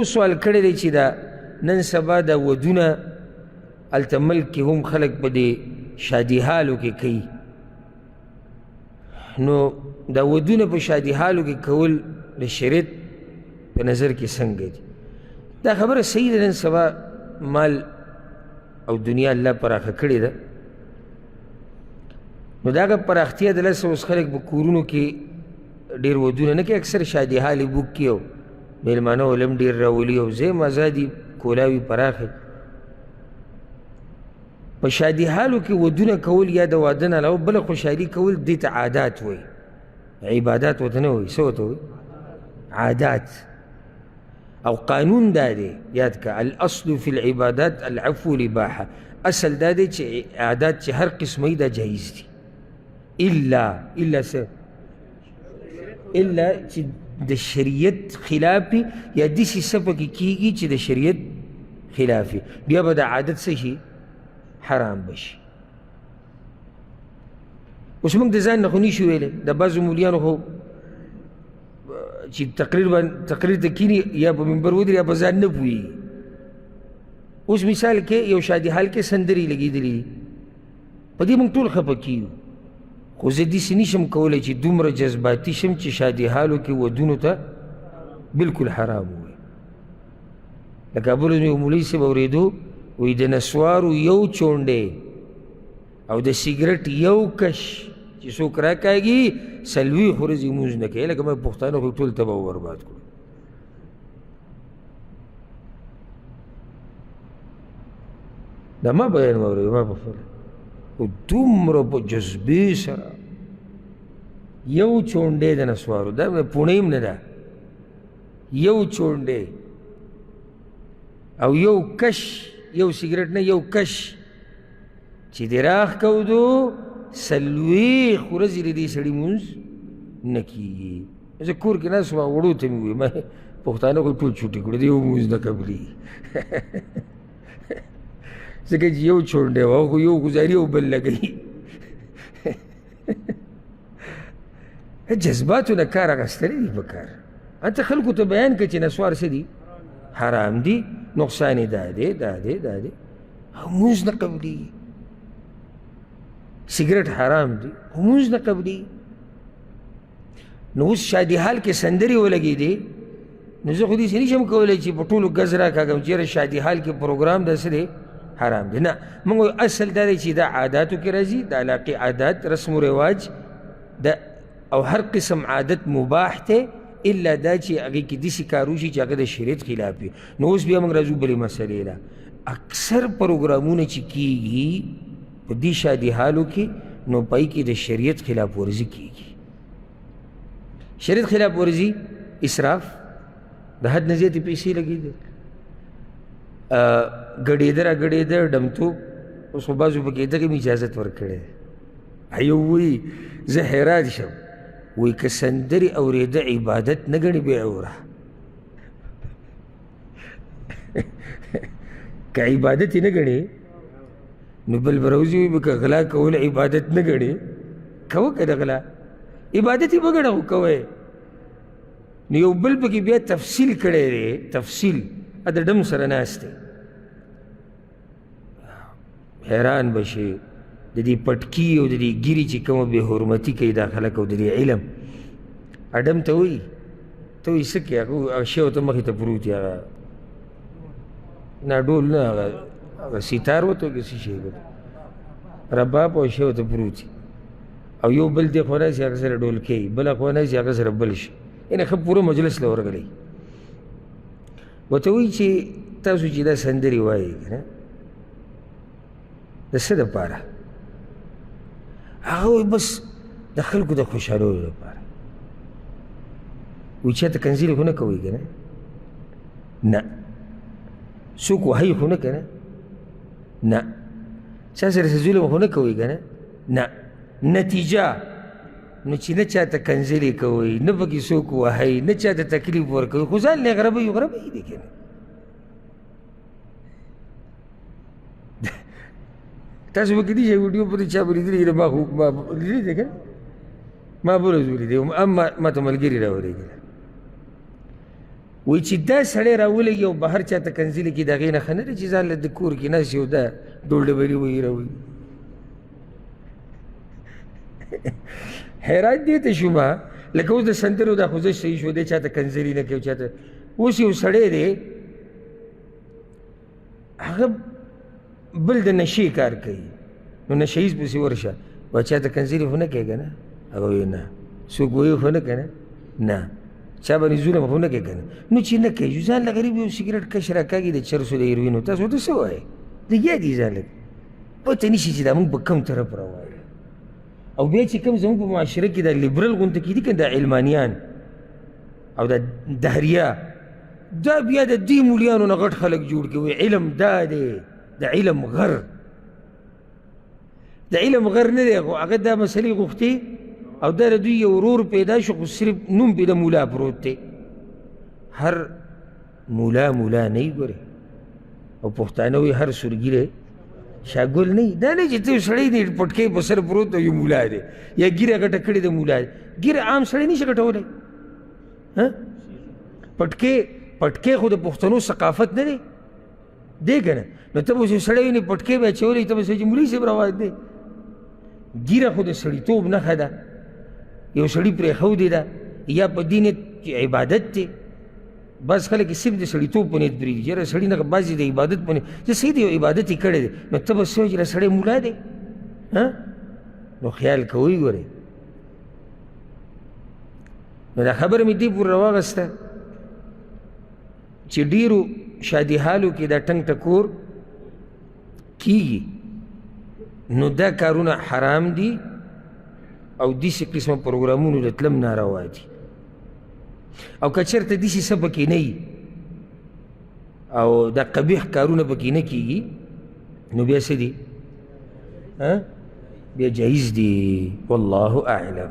سوال کړی دی چې دا نن سبا دا ودونه هلته ملک کې هم خلک په دې شادي حالو کې کوي، نو دا ودونه په شادي حالو کې کول د شریعت په نظر کې څنګه دي؟ دا خبره صحیح ده، نن سبا مال او دنیا الله پراخه کړې ده، نو د هغه پراختیا د لاسه اوس خلک په کورونو کې ډېر ودونه نه کوي، اکثر شادي حال یې بوک کړي او مېلمانه ولم ډېر راولي او ځای هم ازادي کولاوي پراخې. په شادي حالو کې ودونه کول یا د واده نه علاوه بله خوشحالي کول دې ته عادات وایي، عبادات ورته نه وایي. څه ورته وایي؟ عادات. او قانون دا دی، یاد که، الاصل فی العبادات العفو الاباحه، اصل دا دی چې عادات چې هر قسمه دا جایز دي، الا څه؟ الا چې د شریعت خلاف یا داسې څه پکې کېږي چې د شریعت خلاف، بیا به د عادت څه شي؟ حرام به شي. اوس موږ د ځان نه خو نشو ویلی، د بعضو مولیانو خو چې تقریر باندې تقریر ته کینی یا په منبر ودري یا په ځان نه پوهېږي. اوس مثال کې یو شادي حال کې سندرې لګېدلې دي، په دې موږ ټول خفه کیږو، خو زه داسې نشم کولی چې دومره جذباتي شم چې شادي حالو کې ودونو ته بالکل حرام ووایي. لکه بل ورځ مې یو مولوي صاحب اورېدو، وایي د نسوارو یو چونډی او د سیګرټ یو کش چې څوک راکاږي 40 ورځې لمونځ نه کوي. لکه موږ پښتانه خو ټول تباه و برباد کړو. دا ما بیان واورېد، ما په خپله خو دومره په جذبې سره یو چونډی د نسوارو، دا مې پوڼۍ هم نه ده، یو چونډی او یو کش، یو سیګرټ نه، یو کش چې دې راښکودو 40 ورځې د دې سړي لمونځ نه کېږي. زه کور کې ناست وم، وړو ته مې وویل، ما پښتانه خو ټول چوټي کړو، دی یو لمونځ نه قبلېږي، ځکه چې یو چونډی وه، خو یو ګزاري او بل لګوي. جذباتو نه کار اخیستلی دی په کار. انته خلکو ته بیان کړه چې نسوار څه دي؟ حرام دي، نقصان یې دا دی، دا دی، دا دی، او لمونځ نه قبلېږي. سګرټ حرام دي، لمونځ نه قبلېږي. نو اوس شادي حال کې سندرې ولګېدې، نو زه خو داسې نشم کولی چې په ټولو ګز راکاږم چې یاره شادي حال کې پروګرام دا څه دی؟ حرام دی. نه، موږ اصل دا دی چې دا عاداتو کې راځي، د علاقې عادات، رسم و رواج د او هر قسم عادت مباح دی، الا دا چې هغې کې داسې کار وشي چې هغه د شریعت خلاف وي. نو اوس بیا موږ راځو بلې مسئلې له. اکثر پروګرامونه چې کیږي په دې شادي حالو کې، نو په هغې کې د شریعت خلاف ورزي کیږي. شریعت خلاف ورزي اسراف، د حد نه زیاتې پیسې لګېدل، ګډېده را ګډېده، ډمتوب. اوس خو بعضو پکې دغې هم اجازت ورکړی دی. یو وایي زه حیران شم، وایي که سندرې اورېده عبادت نه ګڼي بیا اوره، که عبادت یې نه ګڼي نو بل به راوځي وایي که غلا کول عبادت نه ګڼي، کوه که د غلا عبادت یې وګڼه خو کوه. نو یو بل پکې بیا تفصیل کړی دی، تفصیل د ډم سره ناست دی، حیران به شي د دې پټکي او د دې ګیرې چې کومه بې حرمتي کوي دا خلک او د دې علم. اډم ته وایي ته وایي څه کوې؟ هغه شی ورته مخې ته پروت دی، هغه نه ډول نه، هغه سیتار ورته وایي که څه شی ورته، رباب او شی ورته پروت دی، او یو بل دی خو راشي هغه سره ډول کوي، بله خوا راشي هغه سره بل شي، یعنې ښه پوره مجلس له ورغلی. ورته وایي چې تاسو چې دا سندرې وایئ که نه د څه دپاره؟ هغه وایي بس د خلکو د خوشحالولو لپاره. وایي چاته کنځلې خو نه کوئ که نه؟ نه. څوک وهئ خو نه که نه؟ نه. چا سره څه ظلم خو نه کوئ که نه؟ نه. نتیجه نو چې نه چاته کنځلې کوئ، نه پکې څوک وهئ، نه چاته تکلیف ورکوئ، خو ځان له غربوي، غربوي دی که نه؟ تاسو به کدي شي ویډیو پرې چا به لیدلي نه؟ ما خو ما لیدلي دی که نه؟ ما بل ورځ ولیدې، اما ما ته ملګري راولېږله. وایي چې دا سړی راولېږي او بهر چا ته کنځلې کړي، د هغې نه ښه نه دی چې ځان له د کور کې ناست یو دا ډول ډبرې وهي راوهي. حیران دې ته شوم، لکه اوس د سندرو دا خو زه صحیح شو، دی چا ته کنځلې نه کوي چا ته. اوس یو سړی دی، هغه بل د نشې کار کوي، نو نشه ییز پسې ورشه، وایي چا ته کنځلې خو نه کوې که نه؟ هغه وایي نه. څوک وایي خو نه که نه؟ نه. چا باندې ظلم خو نه کوې که نه؟ نو چې نه کوي، ځان له غریب یو سګرټ کش راکاږي د چرسو د هیروینو، تاسو ورته څه وایئ؟ لګیا دي ځان له، پته نشي چې دا موږ په کوم طرف روان یو. او بیا چې کوم زموږ په معاشره کې دا لیبرل غونته کې دي که دا علمانیان او دا دهریا، دا بیا د دې مولیانو نه غټ خلک جوړ کړي، وایي علم دا دی، د علم غر. د علم غر نه دی، خو هغه دا مسلې غوښتې او دا د دوی یو ورور پیدا شو، خو صرف نوم پې د مولا پروت دی. هر مولا مولا نه وي ګورې، او پښتانه وایي هر سورګیری شاګل نه وي. دا نه چې ته یو سړی دی پټکی په سر پروت او یو مولا دی، یا ږیره غټه کړې ده مولا دی. ږیره عام سړی نه شي غټولی. پټکی خو د پښتنو ثقافت نه دی، دی که نه؟ نو ته به اوس یو سړی وینې پټکی به یې اچولی، ته به سوچې مولوي صاحب روان دی. ږیره خو د سړیتوب نښه ده، یو سړي پرېښودې ده یا په دې نیت چې عبادت دی. بعض خلک یې صرف د سړیتوب په نیت پرېږدي، یاره سړي نه بعضې د عبادت په نیت، زه صحیح دی یو عبادت یې کړی دی، نو ته به څه وایې چې دا سړی مولا دی؟ نو خیال کوئ ګورئ. نو دا خبره مې دې پورې راواغسته چې ډېرو شادي حالو کې دا ټنګ ټکور کیږي، نو دا کارونه حرام دي او داسې قسمه پروګرامونو ته تلم ناروا دي. او که چېرته داسې څه پکې نه وي او دا قبیح کارونه پکې نه کیږي، نو بیا څه دي؟ بیا جایز دي. والله اعلم.